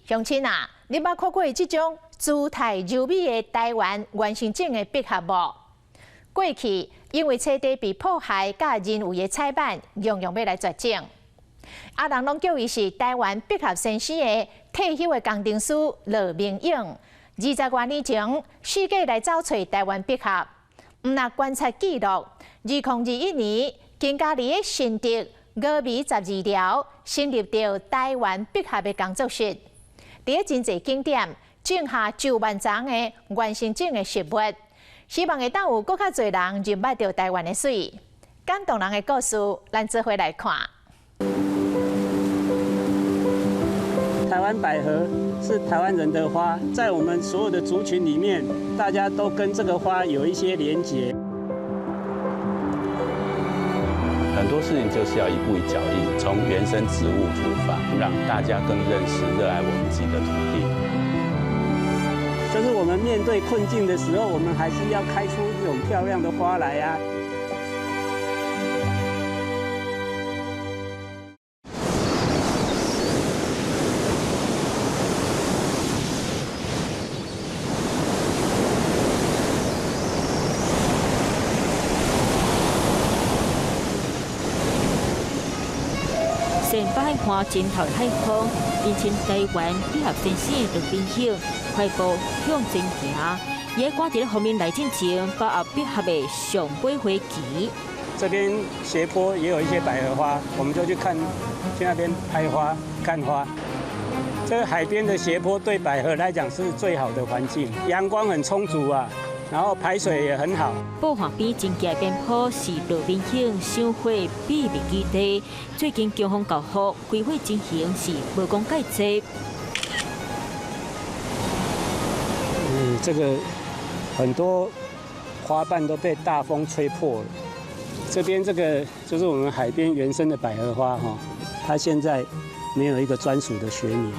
鄉親啊，你捌看過這種姿態柔美的台灣原生種的百合無？過去因為冊地被破壞，佮人為的採買，樣樣欲來絕種。啊，人攏叫伊是台灣百合先生的退休的工程師羅明勇，20多年前四界來走揣台灣百合，毋但觀察記錄，2021年金嘉里的新竹峨眉12寮成立著台灣百合的工作室，佇咧真濟景點種下上萬叢的原生種的植物，希望會當有閣較濟人認捌著台灣的媠。感動人的故事，咱做伙來看。台灣百合是台灣人的花，在我們所有的族群裡面，大家都跟這個花有一些連結。很多事情就是要一步一腳印，從原生植物出發，讓大家更認識、熱愛我們自己的土地。就是我們面對困境的時候，我們還是要開出這種漂亮的花來啊。前擺看盡頭海風，年輕台灣百合先生羅明勇快步向前行，伊趕佇咧封面來進前，把握百合的上尾花期。這邊斜坡也有一些百合花，我們就去看，去那邊拍花、看花。這個海邊的斜坡對百合來講是最好的環境，陽光很充足啊。然後排水也很好。寶岸邊真崎邊坡是羅明勇賞花秘密基地。最近強風暴雨，規劃情形是無講蓋濟。嗯，這個很多花瓣都被大風吹破了。這邊這個就是我們海邊原生的百合花哈，它現在沒有一個專屬的學名，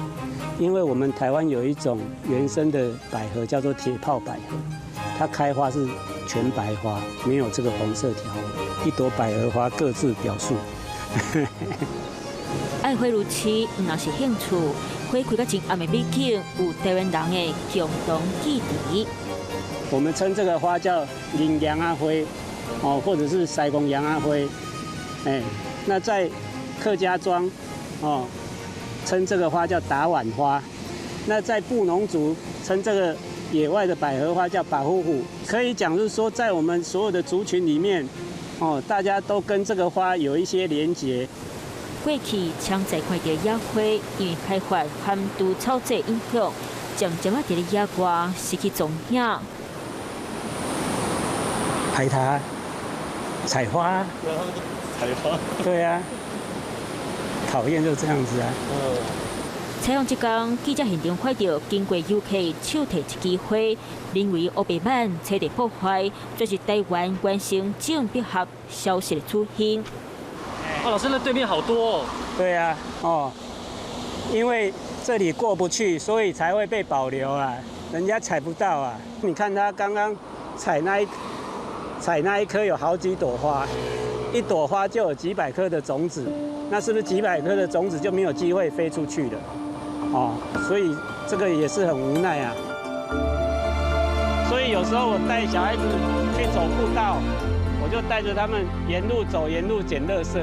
因為我們台灣有一種原生的百合叫做鐵炮百合。它開花是全白花，沒有這個紅色條紋。一朵百合花各自表述。愛花如此，毋但是興趣，花開甲真暗的美景，有台灣人的共同記憶。我們稱這個花叫羚羊仔花，哦，或者是西公羊仔花。哎，那在客家莊，哦，稱這個花叫打碗花。那在布農族稱這個野外的百合花叫百虎虎，可以講是說，在我們所有的族群裡面，哦，大家都跟這個花有一些連結。過去常在看著野花，因為開發含除草劑影響，漸漸仔佇咧野外失去蹤影。排他，採花。採花。對啊，討厭就這樣子啊。採訪這工，記者現場看著經過遊客手提一支花，認為烏白挽冊地破壞，這是台灣原生種百合消失的主因。哦，老師，那對面好多哦。對啊，哦，因為這裡過不去，所以才會被保留啊，人家採不到啊。你看他剛剛採那一顆有好幾朵花，一朵花就有幾百顆的種子，那是不是幾百顆的種子就沒有機會飛出去了？哦，所以這個也是很無奈啊。所以有時候我帶小孩子去走步道，我就帶着他們沿路走，沿路撿垃圾。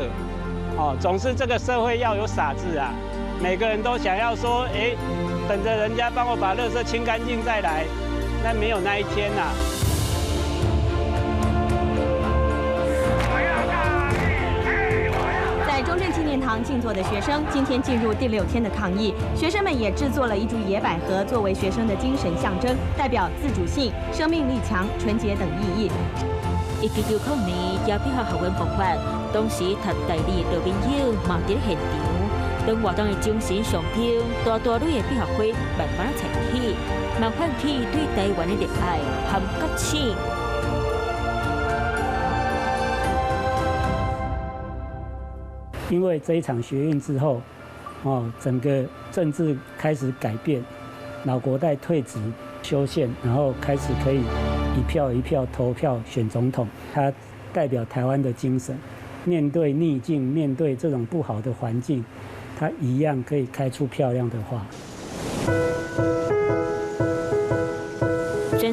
哦，總是這個社會要有傻子啊，每個人都想要說，哎，等着人家幫我把垃圾清乾淨再來，那沒有那一天吶。在中正紀念堂靜坐的學生，今天進入第六天的抗議。學生們也製作了一株野百合，作為學生的精神象徵，代表自主性、生命力強、純潔等意義。1990年野百合學運爆發，當時讀大二羅明勇嘛佇現場，當活動的精神象徵，大大蕊的百合花慢慢採起，嘛喚起對台灣的熱愛和覺醒。因為這一場學運之後，哦，整個政治開始改變，老國代退職修憲，然後開始可以一票一票投票選總統。他代表台灣的精神，面對逆境，面對這種不好的環境，他一樣可以開出漂亮的花。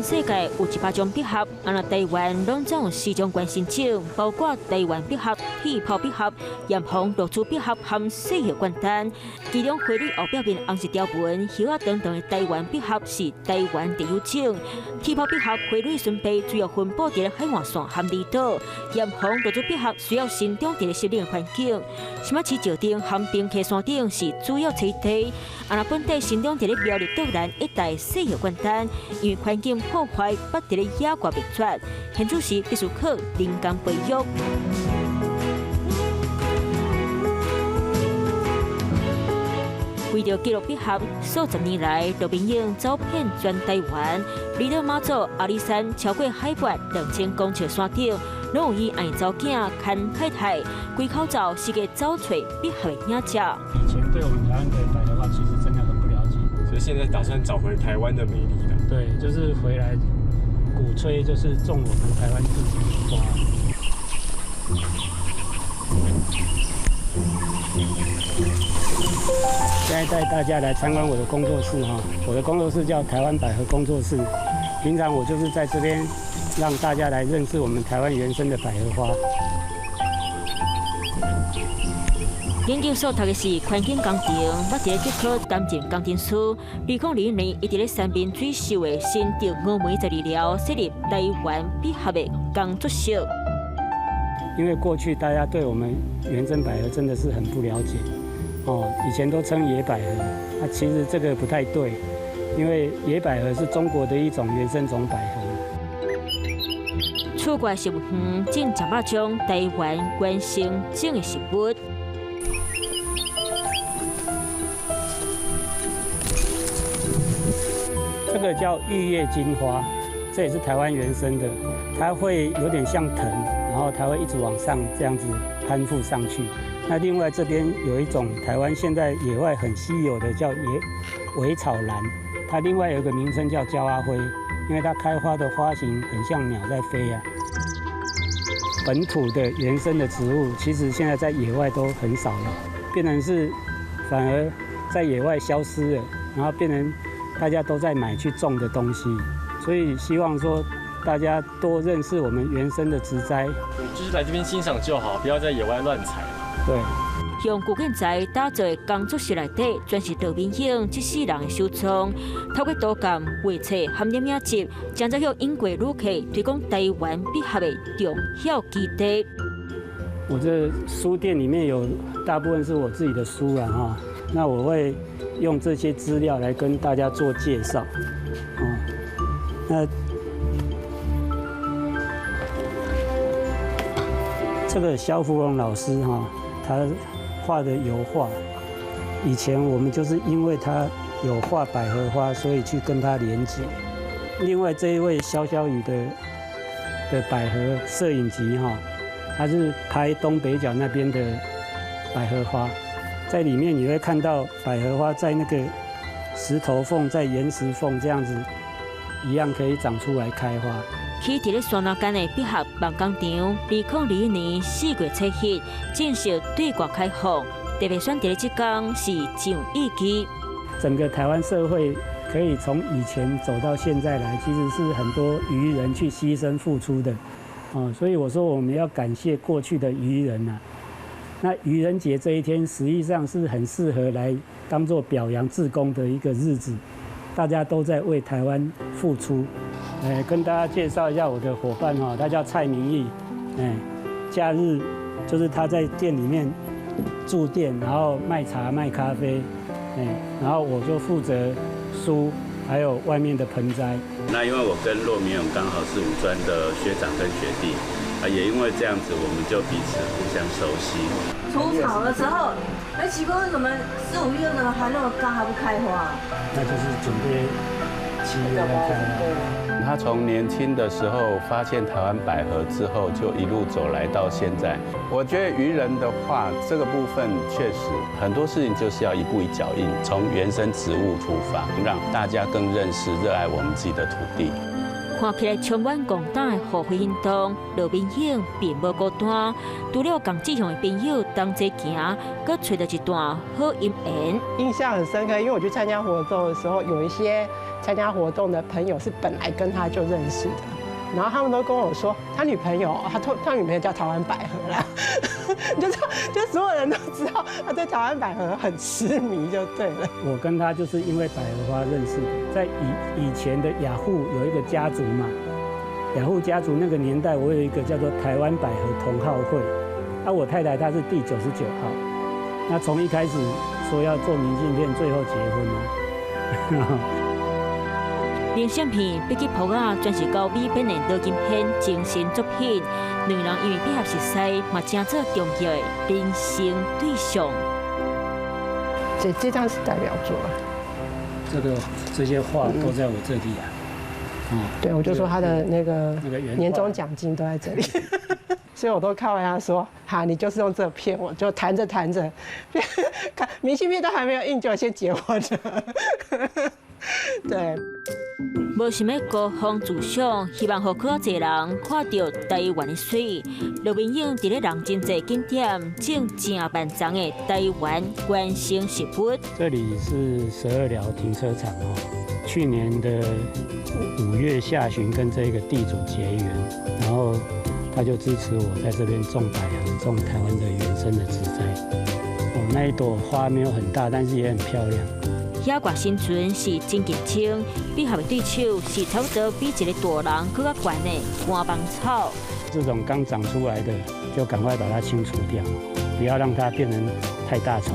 全世界有100種百合，啊若台灣攏總有四種原生種，包括台灣百合、氣泡百合、鹽紅露珠百合和細葉冠丹。其中花蕊後表面紅色條紋、葉仔長長的台灣百合是台灣特有種。氣泡百合花蕊純白，主要分布佇海岸線和離島。鹽紅露珠百合需要生長佇濕冷環境，新北市石碇和平溪山頂是主要棲地。啊若本地生長佇苗栗斗南一帶細葉冠丹，因為環境破壞，捌佇咧野外滅絕，現此時必須靠人工培育。為著記錄百合，數十年來，羅明勇走遍全台灣，離島馬祖、阿里山，超過海拔2000公尺山頂，攏有伊愛查某囝牽太太，規口罩是個走揣百合的影子。以前對我們台灣的百合花其實真的很不了解，所以現在打算找回台灣的美麗了。對，就是回來鼓吹，就是種我們台灣自己的花。現在帶大家來參觀我的工作室哈，我的工作室叫台灣百合工作室。平常我就是在這邊讓大家來認識我們台灣原生的百合花。研究所讀的是環境工程，捌佇咧竹科擔任工程師。2021年，伊佇咧山明水秀的新竹峨眉十二寮設立台灣百合的工作室。因為過去大家對我們原生百合真的是很不了解，哦，以前都稱野百合，那其實這個不太對，因為野百合是中國的一種原生種百合。厝外植物園種100種台灣原生種的植物。這個叫玉葉金花，這也是台灣原生的，它會有點像藤，然後它會一直往上這樣子攀附上去。那另外這邊有一種台灣現在野外很稀有的叫野尾草蘭，它另外有一個名稱叫焦阿灰，因為它開花的花型很像鳥在飛啊。本土的原生的植物，其實現在在野外都很少了，變成是反而在野外消失了，然後變成大家都在買去種的東西，所以希望說大家多認識我們原生的植栽。就是來這邊欣賞就好，不要在野外亂採。對。用古建材打造的工作室內底，全是羅明勇這世人的收藏。透過圖鑑、畫冊和攝影集，將在向英國旅客推廣台灣百合的重要基地。我這書店裡面有大部分是我自己的書啊，哈，那我會用這些資料來跟大家做介紹。哦，那這個蕭福龍老師哈，他畫的油畫，以前我們就是因為他有畫百合花，所以去跟他連結。另外這一位蕭蕭宇的百合攝影集哈，他是拍東北角那邊的百合花，在裡面你會看到百合花在那個石頭縫、在岩石縫這樣子，一樣可以長出來開花。起佇咧山林間的百合夢工場，2021年4月7日正式對外開放。特別選佇咧這工是真有意義。整個台灣社會可以從以前走到現在來，其實是很多漁人去犧牲付出的，哦，所以我說我們要感謝過去的漁人啊。那愚人節這一天，實際上是很適合來當做表揚志工的一個日子，大家都在為台灣付出。跟大家介紹一下我的夥伴哈，他叫蔡明義，假日就是他在店裡面駐店，然後賣茶賣咖啡，然後我就負責書，還有外面的盆栽。那因為我跟駱明勇剛好是五專的學長跟學弟，啊，也因為這樣子，我們就彼此互相熟悉。除草的時候，哎，奇怪，為什麼4、5月呢還那麼乾還不開花？那就是準備7月要開了。他從年輕的時候發現台灣百合之後，就一路走來到現在。我覺得愚人的話，這個部分確實很多事情就是要一步一腳印，從原生植物出發，讓大家更認識、熱愛我們自己的土地。看起來充滿戇膽的護花行動，羅明勇並無孤單，除了仝志向的朋友同齊行，閣揣著一段好姻緣。印象很深刻，因為我去參加活動的時候，有一些參加活動的朋友是本來跟他就認識的，然後他們都跟我說，他女朋友，他女朋友叫台灣百合啦，你就知道，就所有人都知道他對台灣百合很痴迷，就對了。我跟他就是因為百合花認識的，在以前的雅虎有一個家族嘛，雅虎家族那個年代，我有一個叫做台灣百合同好會，啊，我太太她是第99號，那從一開始說要做明信片，最後結婚了。明信片比起簿仔，全是高美編的羅金軒精心作品。兩人因為彼合熟似，嘛成做重要的人生對象。這張是代表作。這些畫都在我這裡啊。嗯，對，我就說他的那個年終獎金都在這裡，所以我都開玩笑說：哈，你就是用這騙我，就談着談着，看明信片都還沒有印就先結婚了。對。無想欲孤芳自賞，希望予較濟人看著台灣的媠。羅明勇佇咧人真濟景點種成萬叢的台灣原生植物。這裡是12寮停車場哦。去年的5月下旬跟這個地主結緣，然後他就支持我在這邊種百合，種台灣的原生的植栽。哦，那一朵花沒有很大，但是也很漂亮。野外生存是真競爭，百合的對手是差不多比一個大人閣較懸的乾芒草。這種剛長出來的，就趕快把它清除掉，不要讓它變成太大叢。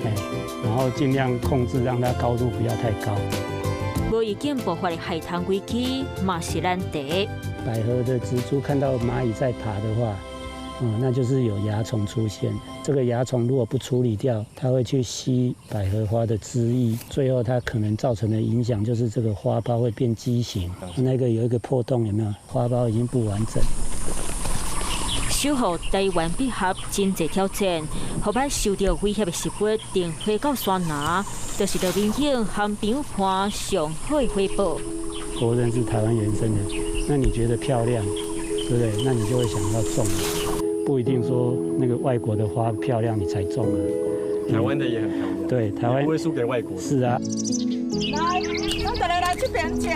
哎，然後盡量控制，讓它高度不要太高。無預警爆發的害蟲危機嘛是難題。百合的植株看到螞蟻在爬的話，哦，那就是有蚜蟲出現。這個蚜蟲如果不處理掉，它會去吸百合花的汁液，最後它可能造成的影響就是這個花苞會變畸形，那個有一個破洞，有沒有？花苞已經不完整。守護台灣百合真濟挑戰，予捌受著威脅的植物種花到山林，就是羅明勇和朋友伴上好的回報。國人是台灣原生的，那你覺得漂亮，對不對？那你就會想要種。不一定說那個外國的花漂亮你才種啊，台灣的也很漂亮。對，台灣不會輸給外國。是啊。來，咱大家來這邊食。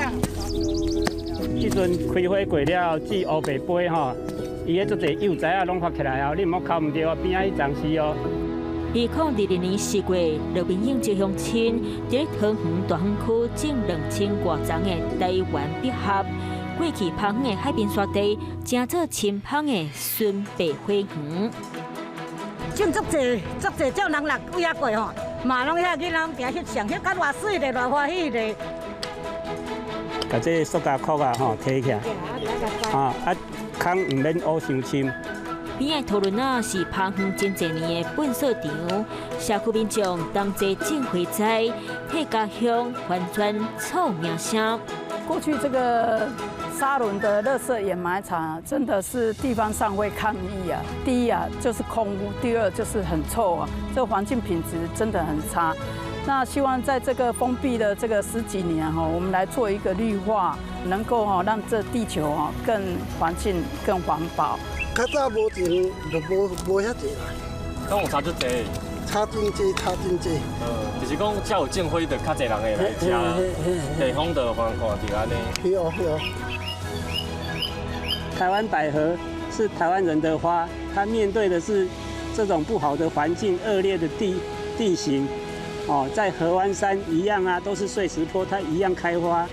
這陣開花過了，至烏白杯吼，伊彼足濟幼崽仔攏發起來哦，你毋好剾毋著哦，邊仔彼叢是哦。2022年4月，羅明勇招鄉親佇咧桃園大園區種2000外叢的台灣百合。過去芳的海濱沙地，成做深芳的純白花園。種足濟足濟種人來位仔過吼，嘛攏遐囡仔攏定翕相，翕甲偌媠咧，偌歡喜咧。共這个塑膠殼啊吼提起來，啊空毋免挖傷深。邊仔土崙仔是芳園真濟年的糞掃場，社區民眾同齊種花栽，替家鄉翻轉臭名聲。過去這個沙崙的垃圾掩埋場，真的是地方上會抗議啊。第一啊，就是空污；第二就是很臭啊，這個環境品質真的很差。那希望在這個封閉的這個十幾年哈，我們來做一個綠化，能夠哈讓這地球哈更環境更環保。較早無錢就無遐濟啦。敢有差足濟？差真濟，差真濟。就是講，遮有種花，就較濟人會來遮，地方就看看著按呢。是哦，是哦。台灣百合是台灣人的花，它面對的是這種不好的環境、惡劣的地形，哦，在合歡山一樣啊，都是碎石坡，它一樣開花。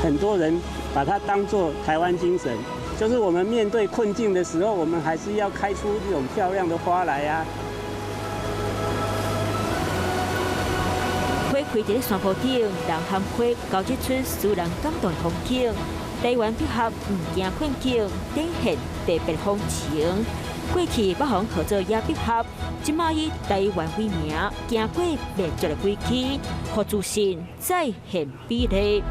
很多人把它當作台灣精神，就是我們面對困境的時候，我們還是要開出這種漂亮的花來啊。花開佇咧山坡頂，人和花交織出使人感動的風景。台灣百合毋驚困境，展現特別風情。過去北方號做野百合，這馬以台灣為名，行過滅絕的危機，予自信再現美麗。